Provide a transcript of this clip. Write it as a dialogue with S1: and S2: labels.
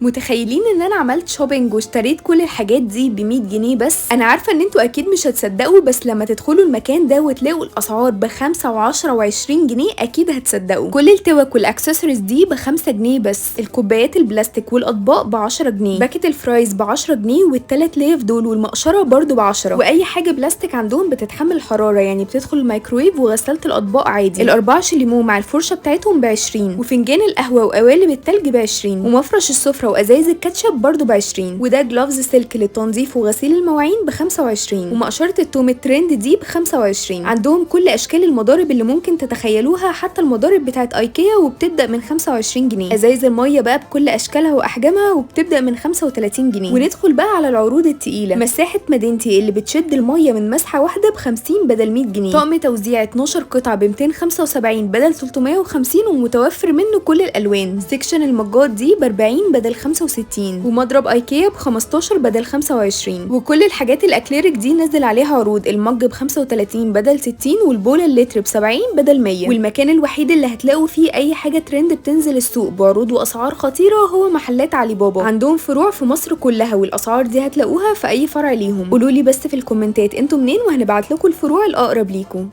S1: متخيلين ان انا عملت shopping واشتريت كل الحاجات دي ب 100 جنيه بس؟ انا عارفه ان انتوا اكيد مش هتصدقوا، بس لما تدخلوا المكان ده وتلاقوا الاسعار ب5 و10 و20 جنيه اكيد هتصدقوا. كل التوك والاكسسوارز دي ب5 جنيه بس، الكوبايات البلاستيك والاطباق ب10 جنيه، packet ال fries ب10 جنيه، والتلات ليف دول والمقشره برضو ب10، واي حاجة بلاستيك عندهم بتتحمل الحرارة، يعني بتدخل الميكرويف وغساله الاطباق عادي. الاربعة شليمو مع الفرشة بتاعتهم ب20، وفنجان القهوة وقوالب التلج ب20، ومفرش السفرة وازايز الكاتشب برضو ب20، وده gloves سلك للتنظيف وغسيل المواعين ب25، ومقشره التوم الترند دي ب25. عندهم كل اشكال المضارب اللي ممكن تتخيلوها، حتى المضارب بتاعت ايكيا وبتبدا من 25 جنيه. ازايز المية بقى بكل اشكالها واحجامها وبتبدا من 35 جنيه. وندخل بقى على العروض التقيله، مساحة مدينتي اللي بتشد المية من مسحه واحدة ب50 بدل 100 جنيه، طقم توزيع 12 قطعه ب 275 بدل 350 ومتوفر منه كل الالوان. section المجات دي ب 40 بدل 65، ومضرب ايكيا ب 15 بدل 25. وكل الحاجات الاكليريك دي نزل عليها عروض، ال mug ب 35 بدل 60، والبوله اللتر ب 70 بدل 100. والمكان الوحيد اللي هتلاقوا فيه اي حاجة ترند بتنزل السوق بعروض واسعار خطيرة هو محلات علي بابا، عندهم فروع في مصر كلها والاسعار دي هتلاقوها في اي فرع ليهم. قولولي بس في الكومنتات انتوا منين وهنبعت لكم الفروع الاقرب ليكم.